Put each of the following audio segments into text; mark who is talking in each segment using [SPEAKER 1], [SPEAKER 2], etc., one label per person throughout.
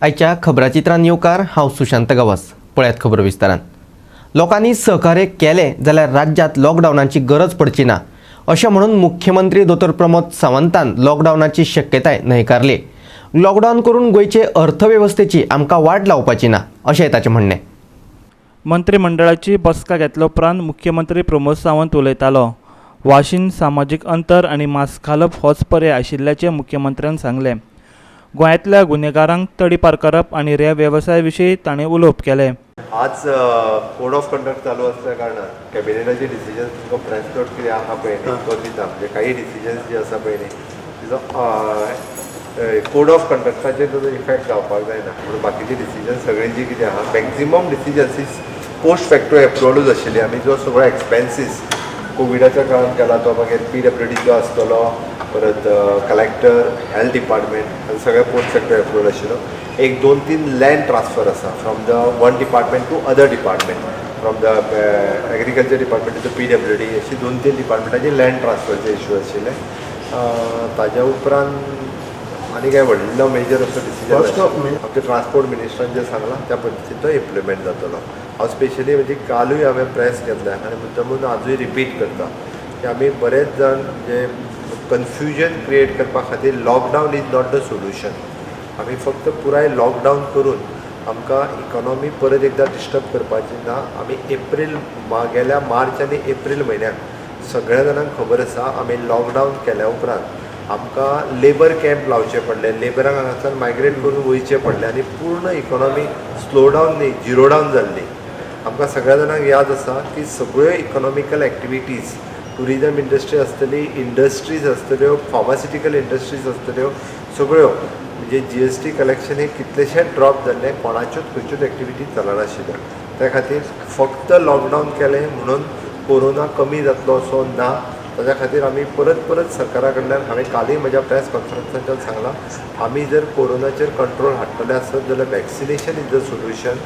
[SPEAKER 1] आयच्या खबराचित्रान येवकार. हांव सुशांत गवास. पळयात खबर विस्तारान. लोकांनी सहकार्य केलें जाल्यार राज्यांत लॉकडावनाची गरज पडची ना, अशें म्हणून मुख्यमंत्री दोतोर प्रमोद सावंतान लॉकडावनाची शक्यताय न्हयकारली. लॉकडावन करून गोंयचे अर्थवेवस्थेची आमकां वाट लावपाची ना, अशें ताचें म्हणणें.
[SPEAKER 2] मंत्रिमंडळाची बसका घेतल्या उपरांत मुख्यमंत्री प्रमोद सावंत उलयतालो. वाशीन, सामाजीक अंतर आनी मास्क घालप होच पर्याय आशिल्ल्याचें मुख्यमंत्र्यान सांगलें. गोंयांतल्या गुन्हेगारांक तडीपार करप आनी रेंव वेवसाया विशीं ताणें उलोवप केलें.
[SPEAKER 3] आज कोड ऑफ कंडक्ट चालू असल्या कारणान कॅबिनेटाचे डिसिजन्स तुमकां प्रेस नोट कितें आहा पळय न्ही, तो दिता. म्हणजे काही डिसिजन्स जे आसा पळय न्ही, तिजो कोड ऑफ कंडक्टाचेर ताजो इफेक्ट जावपाक जायना म्हणून बाकीचे डिसिजन्स सगळी जी कितें आहा, maximum decisions is post facto एप्रुवलूच आशिल्ली. आमी जो सगळो एक्सपेन्सीस कोविडाच्या काळान केला, तो मागीर पीडब्ल्यूडी जो आसतलो, परत कलेक्टर, हेल्थ डिपार्टमेंट आनी सगळे पोस्ट फॅक्टो एप्रुवल आशिल्लो. एक दोन तीन लँड ट्रान्सफर आसा from the one department to other department, from the agriculture department to PWD, अशी दोन तीन डिपार्टमेंटाचे लँड ट्रान्सफरचे इशू आशिल्ले. ताज्या उपरांत आनी काय व्हडलो मेजर असो डिसिजन
[SPEAKER 4] First of May.
[SPEAKER 3] आमच्या ट्रान्सपोर्ट मिनिस्टरान जें सांगलां त्या पद्दतीन तो इम्प्लिमेंट जातलो. हांव स्पेशली म्हणजे कालूय हांवें प्रेस घेतल्या आनी मुद्दमून आजूय रिपीट करता की आमी बरेच जाण जे कन्फ्युजन क्रिएट करपा खातीर, lockdown is not the solution. आमी फक्त पुराय लॉकडावन करून आमकां इकॉनॉमी परत एकदां डिस्टर्ब करपाची ना. आमी एप्रील गेल्या मार्च आनी एप्रील म्हयन्याक सगळ्या जाणांक खबर आसा, आमी लॉकडावन केल्या उपरांत आमकां लेबर कॅम्प लावचे पडले, लेबरांक हांगाच्यान मायग्रेट करून वयचें पडलें आनी पूर्ण इकॉनॉमी स्लो डावन न्ही, झिरो डावन जाल्ली. आमकां सगळ्या जाणांक याद आसा की सगळ्यो इकॉनॉमिकल एक्टिविटीज, टुरिजम इंडस्ट्री आसतली, इंडस्ट्रीज आसतल्यो, फार्मास्युटिकल इंडस्ट्रीज आसतल्यो, सगळ्यो म्हणजे जीएसटी कलेक्शन हे कितलेशेच ड्रॉप जाल्ले, कोणाच्योच खंयच्योच एक्टिविटीज चलनाशिल्ल्यो. त्या खातीर फक्त लॉकडावन केलें म्हणून कोरोना कमी जातलो असो ना. ताज्या खातीर आमी परत परत सरकारा कडल्यान, हांवें कालूय म्हज्या प्रेस कॉन्फरन्साच्यान सांगलां, आमी जर कोरोनाचेर कंट्रोल हाडटले आसत जाल्यार vaccination is the solution,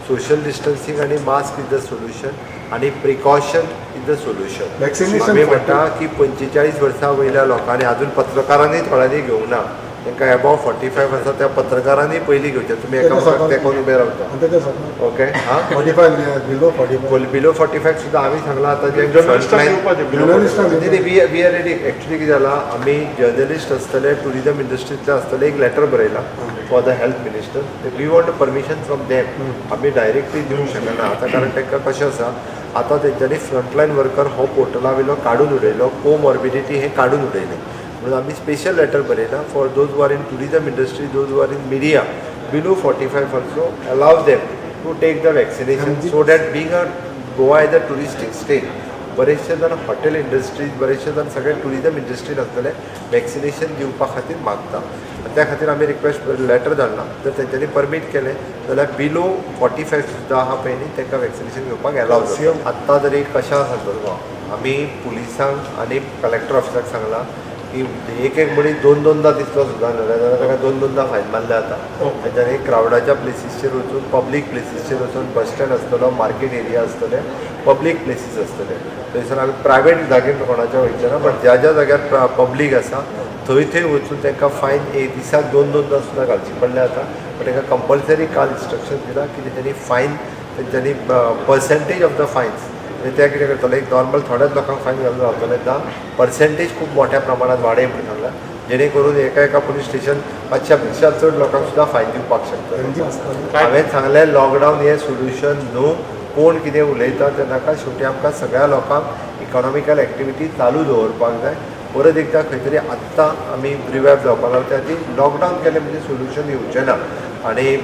[SPEAKER 3] social distancing आनी मास्क is the solution आनी precaution is the solution.
[SPEAKER 4] Vaccination
[SPEAKER 3] आमी म्हणटा की 45 वर्सां वयल्या लोकांनी, अजून पत्रकारांनी थोड्यांनी घेवंक ना, तांकां एबॉव 45 आसा त्या पत्रकारांनी पयलीं घेवचें. तुमी एकामेकाक तेंकोन उबे रावता.
[SPEAKER 4] आनी तेच्या सकयल
[SPEAKER 3] ओके, हां.
[SPEAKER 4] 45, बिलो 45.
[SPEAKER 3] बिलो 45 सुद्दां आमी सांगलां आतां जे
[SPEAKER 5] जर्नलिस्टांक घेवपाचें.
[SPEAKER 4] जर्नलिस्टांक.
[SPEAKER 3] न्ही, we are ready. Actually कितें जालां, आमी जर्नलिस्ट आसतले, टुरिजम इंडस्ट्रींतले आसतले, एक लेटर बरयलां for the health minister. We want permission from them. आमी डायरेक्टली दिवंक शकना आतां, कारण तांकां कशें आसा, आतां तेंच्यांनी फ्रंटलायन वर्कर हो पोर्टला वयलो काडून उडयलो, कोमॉर्बिडिटी हें काडून उडयलें. म्हणून आमी स्पेशल लेटर बरयलां for those who are in tourism industry, those who are in media, below 45 also allow them to take the vaccination, so that being a Goa is a touristic state, बरेचशे जाण hotel industries, बरेचशे जाण सगळे tourism इंडस्ट्रीन आसतले, vaccination दिवपा खातीर मागता आनी त्या खातीर आमी रिक्वेस्ट लेटर धाडला. जर तेंच्यांनी परमीट केलें जाल्यार बिलो 45 सुद्दां आहा पळय न्ही, तांकां वॅक्सिनेशन घेवपाक एलाव जाता. आत्तां तरी कशें आसा तुका, आमी पुलिसांक आनी कलेक्टर ऑफिसाक सांगलां की एक एक मनीस दोन दोनदां दिसलो सुद्दां न्हय जाल्यार ताका दोन दोनदां फायन मारले जाता. तेंच्यांनी क्रावडाच्या प्लेसीसचेर वचून, पब्लीक प्लेसीसचेर वचून, बस स्टँड आसतलो, मार्केट एरिया आसतले, पब्लीक प्लेसीस आसतले, थंयसर आमी प्रायवेट जाग्यार कोणाच्या वयचें ना, बट ज्या ज्या जाग्यार पब्लीक आसा थंय थंय वचून तांकां फायन एक दिसाक दोन दोनदां सुद्दां घालची पडल्या आतां. बट तांकां कंपल्सरी काल इन्स्ट्रक्शन दिलां की तेंच्यांनी फायन, तेंच्यांनी पर्संटेज ऑफ the फायन्स, म्हणजे ते कितें करतले, एक नॉर्मल थोड्याच लोकांक फायन घालून रावतले ना, पर्संटेज खूब मोठ्या प्रमाणात वाडय म्हूण सांगलां, जेणे करून एका एका पुलीस स्टेशन 500 पेक्षा चड लोकांक सुद्दां फायन दिवपाक शकता. हांवें सांगलें, लॉकडावन हें सोल्युशन न्हू. कोण कितें उलयता तें नाका. शेवटी आमकां सगळ्या लोकांक इकॉनॉमिकल एक्टिविटी चालू दवरपाक जाय. परत एकदां खंय तरी आत्तां आमी रिवायव जावपाक लागला. त्या खातीर लॉकडावन केलें म्हणजे सोल्युशन येवचें ना. आनी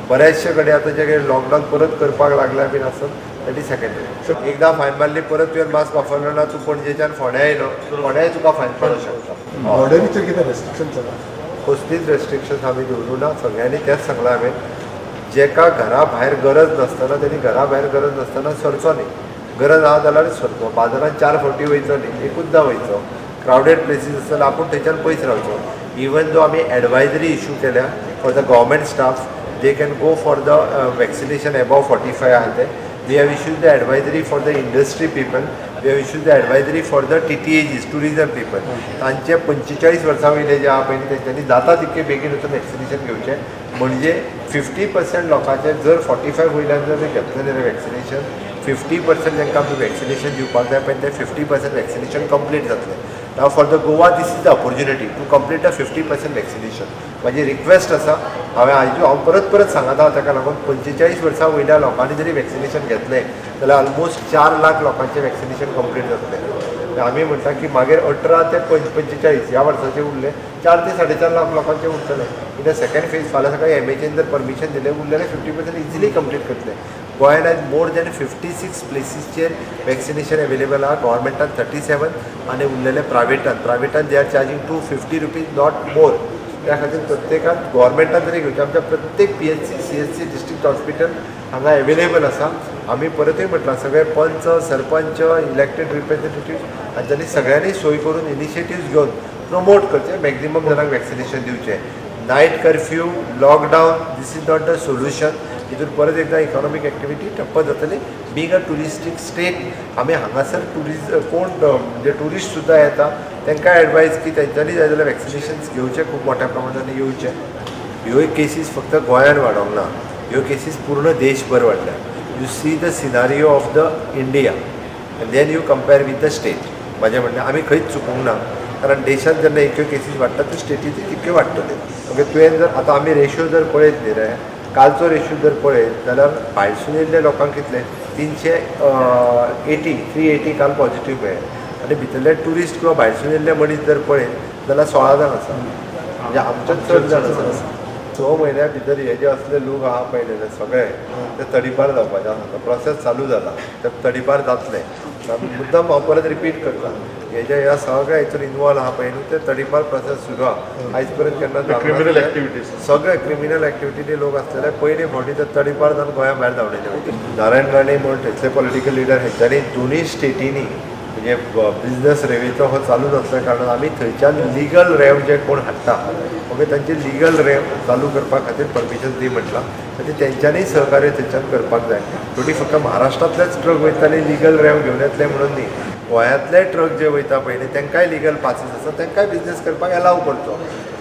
[SPEAKER 3] बऱ्याचशे कडेन आतां जे कितें लॉकडावन परत करपाक लागल्या बीन आसत, that is secondary. एकदां फायन मारली, परत तुवें मास्क वापरलो ना, तूं पणजेच्यान फोंड्या येयलो, फोंड्याय तुका फायन पडूंक शकता.
[SPEAKER 4] बॉर्डरीचेर कितें रेस्ट्रिक्शन चला?
[SPEAKER 3] कसलीच रेस्ट्रिक्शन्स आमी दवरूं ना. सगळ्यांनी तेंच सांगलां हांवें, जेका घरा भायर गरज नासतना तेणी घरा भायर गरज नासतना सरचो न्ही. गरज आहा जाल्यारच सरचो. बाजारांत चार फावटी वयचो न्ही, एकूचदां वयचो. क्रावडेड प्लेसीस आसत जाल्यार आपूण थंयच्यान पयस रावचो. इवन दो आमी एडवायजरी इशू केल्या for the government staff, they can go for the vaccination above 45 आहा ते. We have issued the advisory for the industry people, we have issued the advisory for the TTAGs, tourism people. तांचे 45 वर्सां वयले जे आहा पळय, तेंच्यांनी जाता तितके बेगीन वचून वॅक्सिनेशन घेवचें. म्हणजे 50% लोकांचे जर 45 वयल्यान जर घेतलें जाल्यार वॅक्सिनेशन 50% तांकां आमी वॅक्सिनेशन दिवपाक जाय, पण ते 50% वॅक्सिनेशन कंप्लीट जातलें. Now for the Goa this is the opportunity to complete the 50% vaccination. म्हाजी रिक्वेस्ट आसा, हांवें आयजू हांव परत परत सांगता, ताका लागून 45 वर्सां वयल्या लोकांनी जरी वॅक्सिनेशन घेतलें जाल्यार ऑलमोस्ट 4 लाख लोकांचें वॅक्सिनेशन कंप्लीट जातलें. आमी म्हणटा की मागीर 18 ते 45 ह्या वर्साचे उरले 4 ते 4.5 लाख लोकांचे उरतले. इन the second phase फाल्यां सकाळी एमएचएन जर परमिशन दिलें उरलेले 50% इजिली कंप्लीट करतले. गोंयान आयज मोर दॅन 56 प्लेसीसचेर वॅक्सिनेशन अवेलेबल आहा. गव्हर्मेंटान 37 आनी उरलेले प्रायवेटान they are charging 250 rupees not more. त्या खातीर प्रत्येकान गव्हर्मेंटान तरी घेवचें. आमच्या प्रत्येक PHC CHC district hospital हांगा एवेलेबल आसा. आमी परतूय म्हटलां सगळे पंच सरपंच इलेक्टेड रिप्रेझेंटेटिव्ह हांच्यांनी सगळ्यांनी सोय करून इनिशिएटिव्स घेवन प्रमोट करचें, मॅक्झिमम जाणांक वॅक्सिनेशन दिवचें. Night curfew, lockdown this is not the solution. हितून परत एकदां इकॉनॉमीक एक्टिविटी ठप्प जातली. बींग अ ट्युरिस्टीक स्टेट आमी हांगासर ट्युरिस्ट कोण म्हणजे ट्युरिस्ट सुद्दां येता तांकां एडवायज की तेंच्यांनी जाय जाल्यार वॅक्सिनेशन्स घेवचें, खूब मोठ्या प्रमाणान येवचें. ह्यो केसीस फक्त गोंयान वाडोवंक ना, ह्यो केसीस पूर्ण देशभर वाडल्या. You see the scenario of the India and then you compare with the state. म्हाजें म्हणणें आमी खंयच चुकूंक ना, कारण देशांत जेन्ना इतक्यो केसीस वाडटात त्यो स्टेटींत तितक्यो वाडटल्यो. ओके, तुवें जर आतां आमी रेशियो जर पळयत न्ही रे, कालचो रेशियो जर पळयत जाल्यार भायरसून येयल्ले लोकांक कितले 380 काल पॉझिटीव मेळ्ळे आनी भितरले ट्युरिस्ट किंवा भायरसून येयल्ले मनीस जर पळयत जाल्यार 16 जाण आसा, म्हणजे आमच्याच चड जाण आसा. 6 म्हयन्या भितर हे जे असले लोक आहा पळय न्ही सगळे ते तडीपार जावपाचे आसा. प्रोसेस चालू जाला, ते तडीपार जातले. मुद्दम हांव परत रिपीट करता, हे जे ह्या सगळ्या हितून इनवॉल्व आहा पळय न्हू ते तडीपार प्रोसेस सुरू आहा. आयज पर्यंत केन्ना
[SPEAKER 4] क्रिमिनल एक्टिविटीज
[SPEAKER 3] सगळे क्रिमिनल एक्टिविटी लोक आसलेले पयले फावटी ते तडीपार जावन गोंया भायर धांवडयले वयता. नारायण राणे म्हण थंयसले पॉलिटिकल लिडर हेंच्यांनी दोनूय स्टेटींनी म्हणजे बिजनस रेवेचो हो चालू नासल्या कारणान आमी थंयच्यान लिगल रेव जे कोण हाडटा ओके तांचे लिगल रेव चालू करपा खातीर परमिशन दी म्हटलां. आनी तेंच्यांनी सहकार्य थंयच्यान करपाक जाय. शेवटी फक्त महाराष्ट्रांतलेच ट्रक वयताले लिगल रेव घेवन येतले म्हणून न्ही, गोंयांतले ट्रक जे वयता पळय न्ही तांकांय लिगल पासीस आसा, तांकांय बिजनस करपाक एलाव करचो.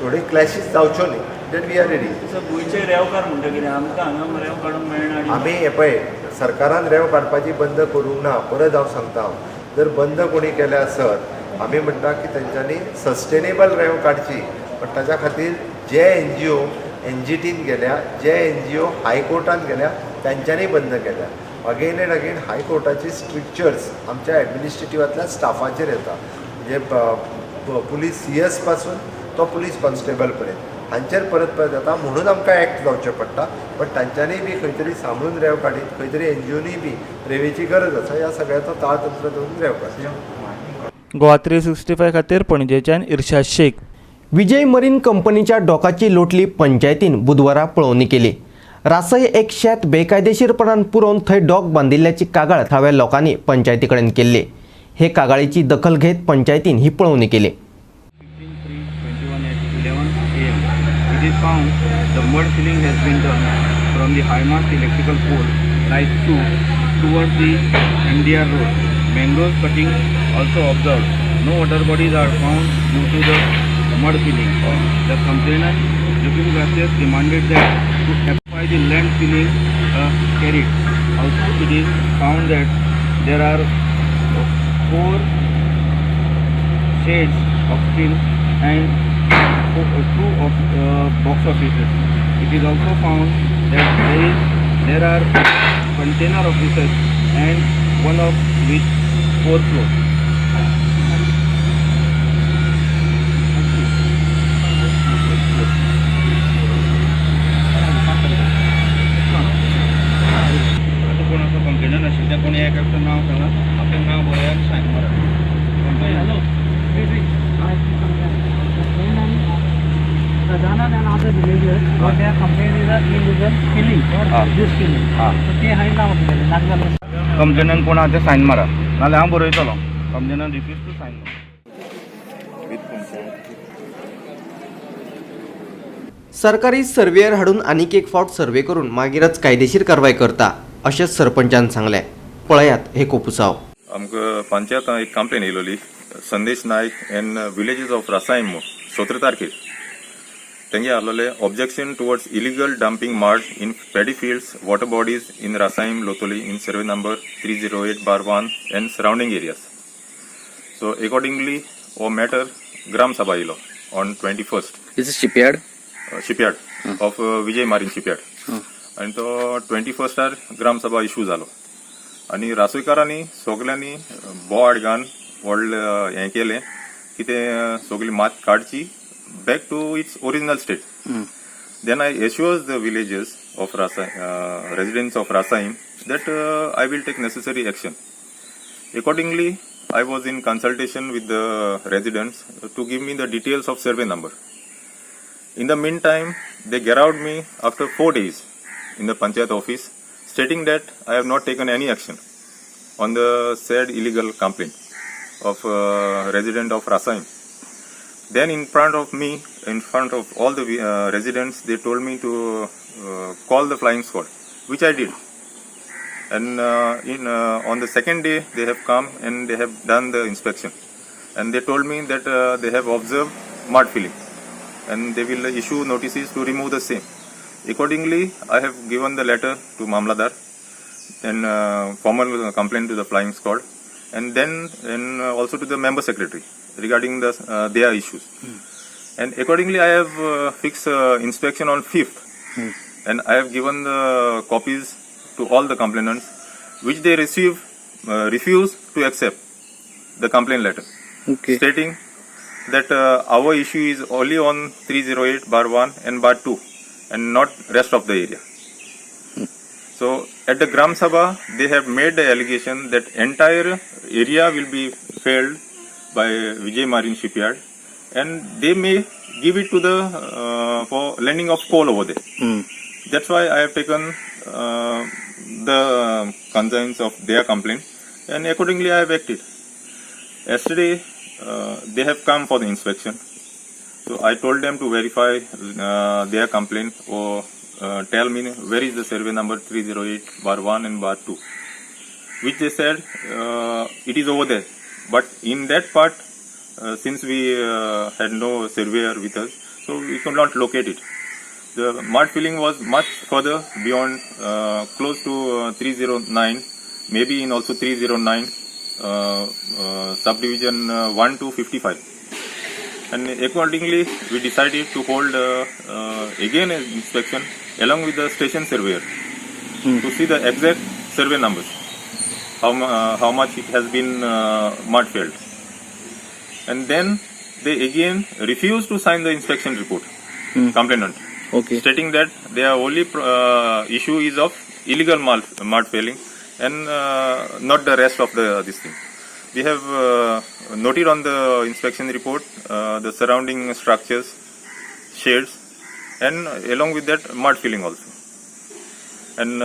[SPEAKER 3] थोडी क्लॅशीस जावच्यो न्ही, then we are ready.
[SPEAKER 5] गोंयचे रेवकार म्हणटा कितें आमकां हांगा रेव काडूंक मेळना.
[SPEAKER 3] आमी हे पळय सरकारान रेव काडपाची बंद करूंक ना. परत हांव सांगता, हांव जर बंद कोणी केल्या आसत आमी म्हणटा की तेंच्यांनी सस्टेनेबल रेव काडची, पण ताच्या खातीर जे एनजीओ एनजीटीन गेल्या, जे एनजीओ हायकोर्टान गेल्या तेंच्यांनी बंद केल्या. अगेन एंड अगेन हायकोर्टाची स्ट्रिक्चर्स आमच्या एडमिनिस्ट्रेटिवांतल्या स्टाफाचेर येता, म्हणजे पुलीस CS पासून तो पुलीस कॉन्स्टेबल पर्यंत हांचेर परत परत येता, म्हणून आमकां एक्ट जावचें पडटा. बट तांच्यांनी बी खंय तरी सांबाळून रेव काडीत, खंय तरी एनजीओनी बी रेवेची गरज आसा, ह्या सगळ्याचो ताळतंत्र दवरून रेव काडची.
[SPEAKER 2] गोवा 365 खातीर पणजेच्यान इर्शाद शेख.
[SPEAKER 1] विजय मरीन कंपनीच्या डॉकाची लोटली पंचायतीन बुधवारा पळोवणी केली. रासय एक शेत बेकायदेशीरपणान पुरोवन थंय डॉक बांदिल्ल्याची कागाळ थळाव्या लोकांनी पंचायती कडेन केल्ली. हे कागाळीची दखल घेत पंचायतीन ही पळोवणी केली.
[SPEAKER 5] 15/3/21 at 11 AM. It is found the mud filling has been done from the high mast electrical pole lies 2 towards the MDR road. Mangrove cutting also observed. No water bodies are found due to the mud filling. The complainant Joaquim Gracias demanded that to apply the land filling carried. Also, it is found that there are 4 shades of steel and 2 of box offices. It is also found that there are container offices and one of which 4 floors. कोण असो complainer आशिल्ले कोणी एक एकटो नांव सांगा, आपलें नांव बरयात आनी sign मारात.
[SPEAKER 6] Pradhan and other villagers, what their complaint is a illegal killing or this killing. So ते हांवें नांव दिलें नागजाल्यार
[SPEAKER 5] कंप्लेनन कोण आहा ते सायन मारा, नाजाल्यार हांव बरयतलो. कंप्लेनन रिफ्यूज टू सायन.
[SPEAKER 1] सरकारी सर्वेयर हाडून आनीक एक फावट सर्वे करून मागीरच कायदेशीर कारवाय करता अशें सरपंचान सांगलें. पळयात हे कोपुसाव.
[SPEAKER 7] आमकां पंचायत एक complain येयलोली Sandesh Naik and villages of Rasayam 17 तारखेर. तेंगे आसलेले objection towards illegal dumping mud in paddy fields, water bodies in Rasaim, Lotoli in survey number 308/1 and surrounding areas. So accordingly हो मॅटर ग्राम सभा येयलो on 21st.
[SPEAKER 8] Is shipyard?
[SPEAKER 7] Shipyard of Vijay Marine Shipyard. आनी तो 21star Gram Sabha issue जालो आनी रासोयकारांनी सगल्यांनी बोवाळ घालून व्हडलें हें केलें की तें सगली मात काडची back to its original state. Then I assures the villagers of Rasa, residents of Rasaim, that I will take necessary action. Accordingly, I was in consultation with the residents to give me the details of survey number. In the meantime, they gheraoed me after 4 days in the panchayat office, stating that I have not taken any action on the said illegal complaint of resident of Rasaim. Then in front of me, in front of all the residents, they told me to call the flying squad, which I did. And in on the second day, they have come and they have done the inspection, and they told me that they have observed mud filling, and they will issue notices to remove the same. Accordingly, I have given the letter to Mamladar and formal complaint to the flying squad, and then and also to the member secretary regarding their issues. And accordingly, I have fixed inspection on 5th, and I have given the copies to all the complainants, which they refuse to accept the complaint letter, stating that our issue is only on 308/1 and bar 2 and not rest of the area. So at the Gram Sabha, they have made the allegation that entire area will be filled by Vijay Marine Shipyard, and they may give it to the for landing of coal over there. That's why I have taken the concerns of their complaint, and accordingly I have acted. Yesterday, they have come for the inspection. So I told them to verify their complaint or tell me where is the survey number 308/1 and bar 2, which they said it is over there. But in that part, since we had no surveyor with us, so we could not locate it. The mud filling was much further beyond, close to 309, maybe in also 309, subdivision 1 to 55. And accordingly, we decided to hold again an inspection along with the station surveyor to see the exact survey numbers, how much it has been mud filled. And then they again refused to sign the inspection report, complainant, stating that their only issue is of illegal mud filling and not the rest of the this thing. We have noted on the inspection report the surrounding structures, sheds, and along with that mud filling also. And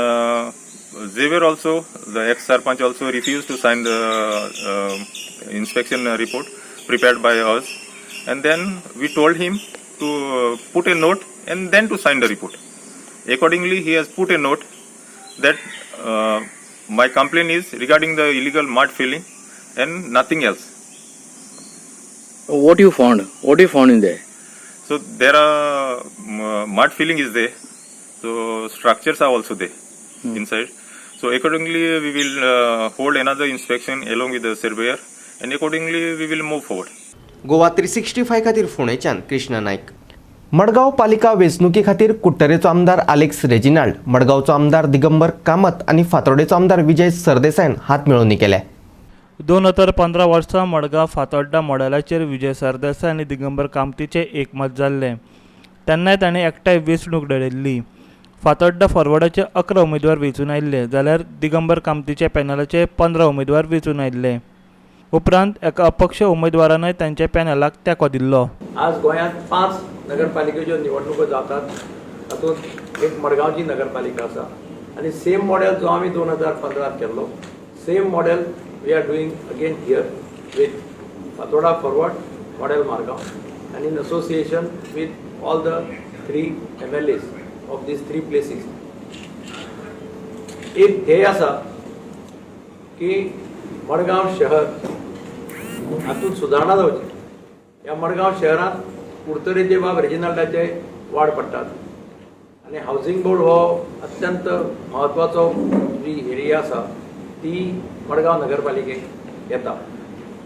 [SPEAKER 7] Xavier also, the ex-sarpanch also refused to sign the inspection report prepared by us. And then we told him to put a note and then to sign the report. Accordingly, he has put a note that my complaint is regarding the illegal mud filling and nothing else.
[SPEAKER 8] What you found? What you found in there?
[SPEAKER 7] So there are mud filling is there, so structures are also there inside. So accordingly, we will hold another inspection along with the surveyor, and accordingly we will move forward.
[SPEAKER 1] Goa 365 खातीर फोंडेच्यान कृष्ण नायक. मडगांव पालिका वेंचणुके खातीर कुडटरेचो आमदार Alex Reginald, मडगांवचो आमदार दिगंबर कामत आनी फातोर्डेचो आमदार विजय सरदेसायान हात मेळोवणी केल्या.
[SPEAKER 2] 2015 वर्सा मडगांव फातोड्डा मॉडेलाचेर विजय सरदेसाय आनी दिगंबर कामतीचें एकमत जाल्लें. तेन्नाय तांणी एकठांय वेंचणूक लढयल्ली. फातोड्डा फॉरवर्डाचे 11 उमेदवार वेंचून आयिल्ले, जाल्यार दिगंबर कामतीच्या पॅनलाचे 15 उमेदवार वेंचून आयिल्ले. उपरांत एका अपक्ष उमेदवारानय तांच्या पॅनलाक तेंको दिल्लो.
[SPEAKER 9] आज गोंयांत 5 नगरपालिकेच्यो निवडणुको जातात. तातूंत एक मडगांवची नगरपालिका आसा आनी सेम मॉडेल जो आमी 2015त केल्लो, same model we are doing again here with Fatorda Forward Model Margao and in association with all the three MLAs of these three places. एक ध्येय आसा की मडगांव शहर हातूंत सुदारणा जावची. ह्या मडगांव शहरांत कुडतरेचे बाब रेजिनाल्डाचे वाड पडटात आनी हावजींग बोर्ड हो अत्यंत म्हत्वाचो जी एरिया आसा ती मडगांव नगरपालिकेक येता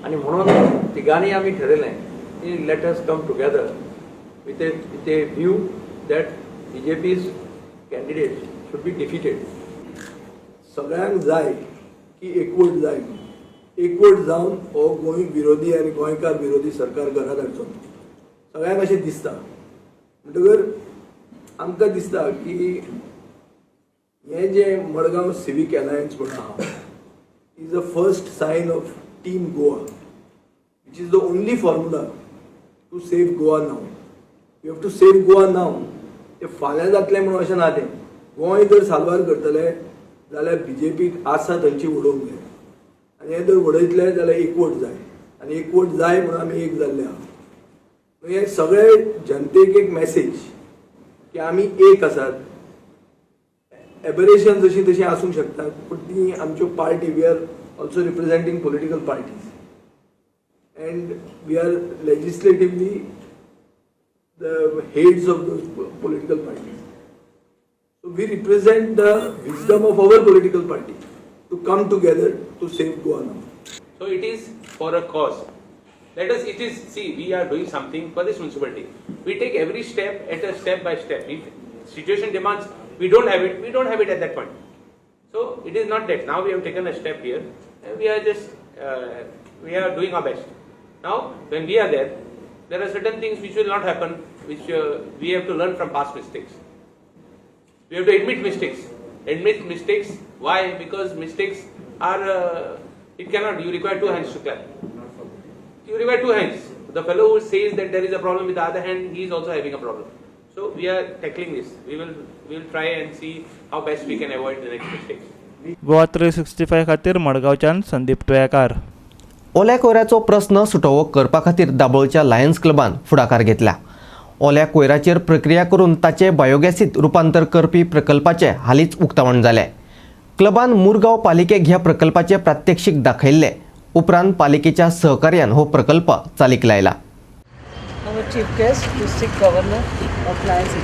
[SPEAKER 9] आनी म्हणून तिगांनी आमी ठरयलें की let us come together with a view that BJP's candidate should be defeated.
[SPEAKER 10] सगळ्यांक जाय की एकवट जाय, एकवट जावन हो गोंय विरोधी आनी गोंयकार विरोधी सरकार घरात हाडचो, सगळ्यांक अशें दिसता. म्हणटकर आमकां दिसता की हें जें मडगांव सिवीक अलायन्स म्हणून आहा is a first sign of team Goa, which is the only formula to save Goa now. You have to save Goa now. ते फाल्यां जातलें म्हणून अशें ना, तें गोंय जर साल्वार करतले जाल्यार बीजेपीक आसा थंयची उडोवंक जाय आनी हें जर उडयतले जाल्यार एकवट जाय आनी एकवट जाय म्हणून आमी एक जाल्ले आहा. हे सगळे जनतेक एक मॅसेज की आमी एक आसात. एबरेशन जशी तशी आसूंक शकतात पूण ती आमच्यो party, we are also representing political parties and we are legislatively the heads of those political parties. So we represent the wisdom of our political party to come together to save Goa now.
[SPEAKER 11] So it is for a cause. Let us, it is, see, we are doing something for this municipality. We take every step at a step by step. If situation demands, we don't have it, we don't have it at that point. So it is not that now we have taken a step here and we are just, we are doing our best. Now when we are there, there are certain things which will not happen, which we have to learn from past mistakes. We have to admit mistakes. Admit mistakes. Why? Because mistakes are, it cannot, you require two hands to clap. You require two hands. The fellow who says that there is a problem with the other hand, he is also having a problem. So we are tackling this. We will try and see how best we can avoid the next mistakes.
[SPEAKER 2] Goa 365 खातीर मडगांवच्यान संदीप तुयेकार.
[SPEAKER 1] ओल्या कोयराचो प्रस्न सुटोवो करपा खातीर दाबोळच्या lines क्लबान फुडाकार घेतला. ओल्या कोयराचेर प्रक्रिया करून ताचे बायोगॅसीत रुपांतर करपी प्रकल्पाचें हालींच उक्तावण जालें. क्लबान मुरगांव पालिकेक ह्या प्रकल्पाचें प्रात्यक्षीक दाखयल्लें. उपरांत पालिकेच्या सहकार्यान हो प्रकल्प चालीक लायला.
[SPEAKER 12] Our chief guest, District Governor of Lions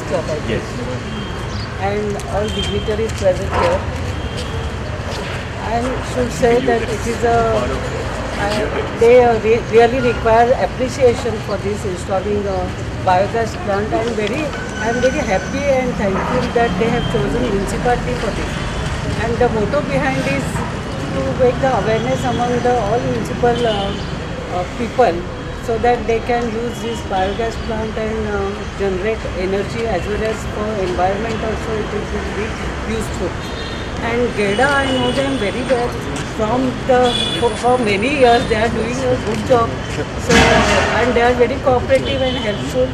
[SPEAKER 12] Club, I think, yes, and all dignitaries present here. I should say that it is a they really require appreciation for this installing a biogas plant. I am very happy and thankful that they have chosen municipality for this. And the motto behind is to make the awareness among the all municipal people, so that they can use this biogas plant and generate energy, as well as for environment also it will be useful. And GEDA, I know them very well. For many years they are doing a good job. So, and they are very cooperative and helpful.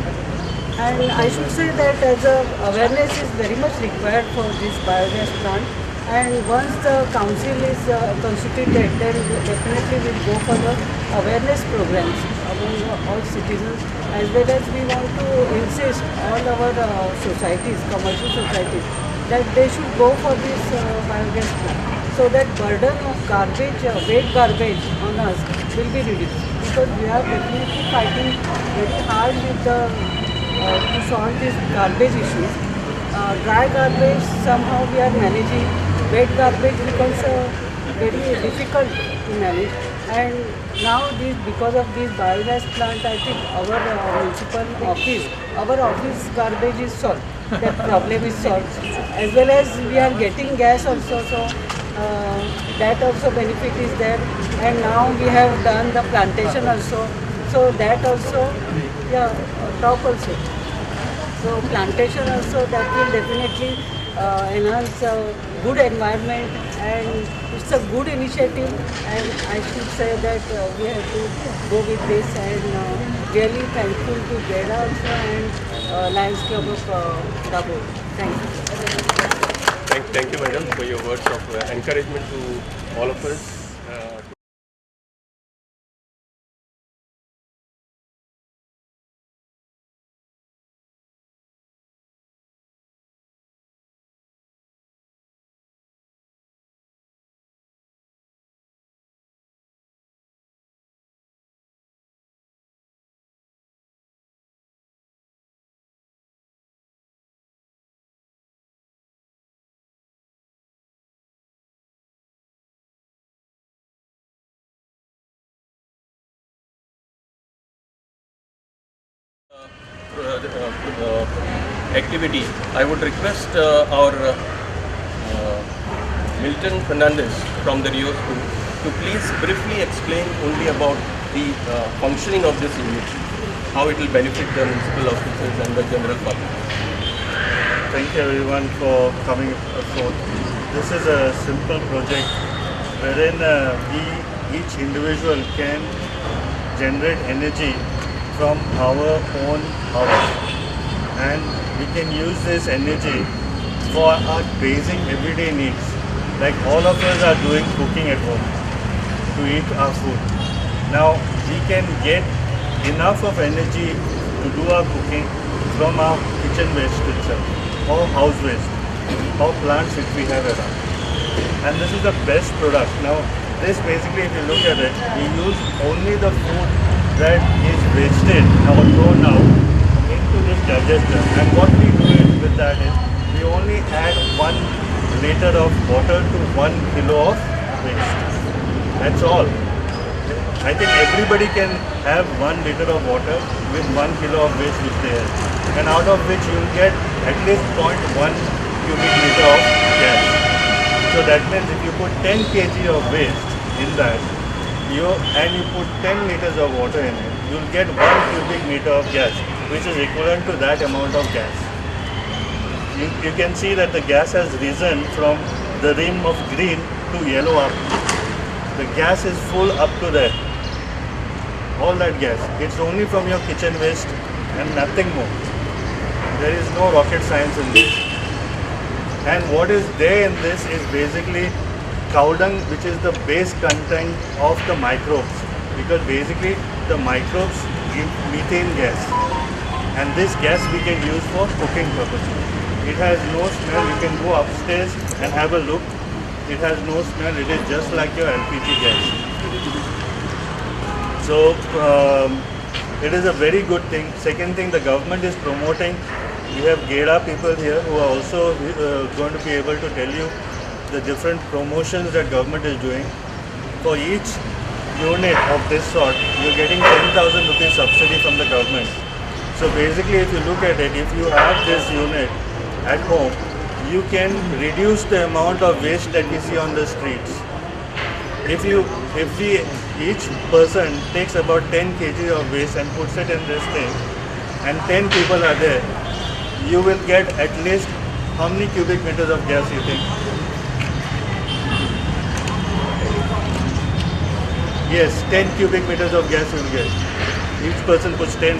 [SPEAKER 12] And I should say that as a awareness is very much required for this biogas plant. And once the council is constituted, then definitely we will go for the awareness programs among all citizens, as well as we want to insist all our societies, commercial societies, that they should go for this biogas plant, so that burden of garbage, wet garbage on us will be reduced. Because we are definitely fighting very hard with the to solve these garbage issues. Dry garbage somehow we are managing. Wet garbage becomes very difficult to manage, and now this, because of this biogas plant, I think our municipal office, our office garbage is solved. That problem is solved, as well as we are getting gas also, so that also benefit is there. And now we have done the plantation also, so that also, yeah, top also. So plantation also, that will definitely enhance a good environment, and it's a good initiative, and I should say that we have to go with this, and really thankful to GEDA also and Lions Club of Dabhol. Thank you.
[SPEAKER 13] Thank you, madam, for your words of encouragement to all of us. activity, I would request our Milton Fernandez from the Rio School to please briefly explain only about the functioning of this unit, how it will benefit the municipal officers and the general public.
[SPEAKER 14] Thank you everyone for coming forth. This is a simple project wherein we, each individual, can generate energy from our own house, and we can use this energy for our basic everyday needs. Like all of us are doing cooking at home to eat our food. Now we can get enough of energy to do our cooking from our kitchen waste itself, or house waste, or plants which we have around. And this is the best product. Now this basically, if you look at it, we use only the food that is wasted or thrown out into this digester. And what we do with that is, we only add 1 liter of water to 1 kilo of waste. That's all. I think everybody can have 1 liter of water with 1 kilo of waste which they have, and out of which you will get at least 0.1 cubic meter of gas. So that means if you put 10 kg of waste in that, and you put 10 liters of water in it, you will get 1 cubic meter of gas, which is equivalent to that amount of gas. You can see that the gas has risen from the rim of green to yellow up. The gas is full up to there. All that gas. It's only from your kitchen waste and nothing more. There is no rocket science in this. And what is there in this is basically cow dung, which is the base content of the microbes, because basically the microbes give methane gas, and this gas we can use for cooking purposes. It has no smell. You can go upstairs and have a look. It has no smell. It is just like your LPG gas. So it is a very good thing. Second thing, the government is promoting. We have GEDA people here who are also going to be able to tell you the different promotions that government is doing. For each unit of this sort, you're getting 10,000 rupees subsidy from the government. So basically, if you look at it, if you have this unit at home, you can reduce the amount of waste that we see on the streets. If each person takes about 10 kg of waste and puts it in this thing, and 10 people are there, you will get at least how many cubic meters of gas you think? Yes, 10 cubic meters of gas you will get. Each person puts 10.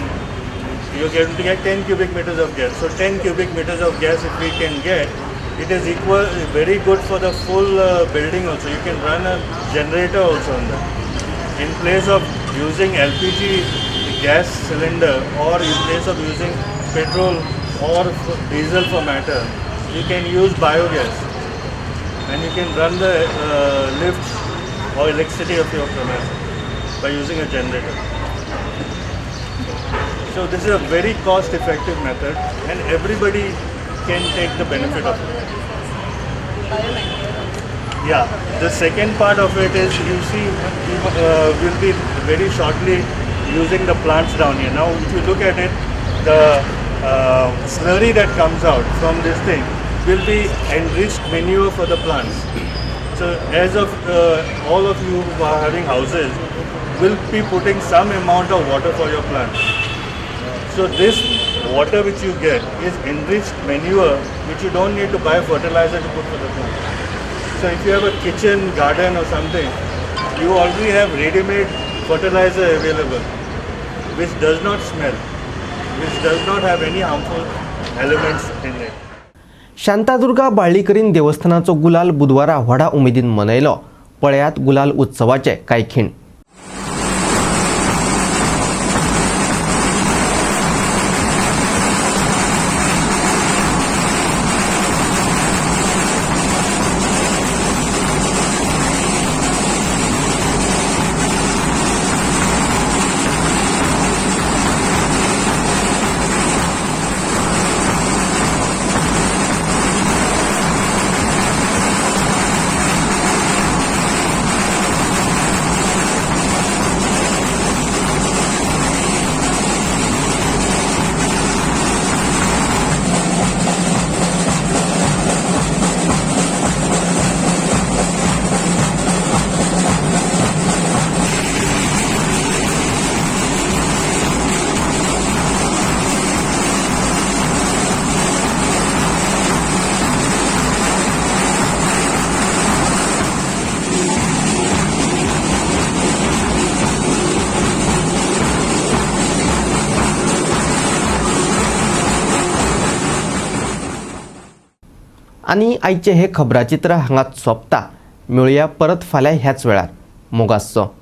[SPEAKER 14] You're going to get 10 cubic meters of gas. So 10 cubic meters of gas, if we can get, it is equal, very good for the full building also. You can run a generator also on that. In place of using LPG gas cylinder, or in place of using petrol or diesel for matter, you can use biogas, and you can run the lifts or electricity of your premise by using a generator. So this is a very cost effective method, and everybody can take the benefit of it. Yeah, the second part of it is, you see, we will be very shortly using the plants down here. Now if you look at it, the slurry that comes out from this thing will be enriched manure for the plants. So as of all of you who are having houses will be putting some amount of water for your plants. So this water which you get is enriched manure, which you don't need to buy fertilizer to put for the plant. So if you have a kitchen garden or something, you already have ready-made fertilizer available, which does not smell, which does not have any harmful elements in it.
[SPEAKER 1] Shantadurga बाळ्ळीकरीन देवस्थानाचो गुलाल बुधवारा व्हडा उमेदीन मनयलो. पळयात गुलाल उत्सवाचे कांय खीण. आनी आयचें हें खबराचित्र हांगाच सोंपता. मेळुया परत फाल्यां ह्याच वेळार. मोगासचो.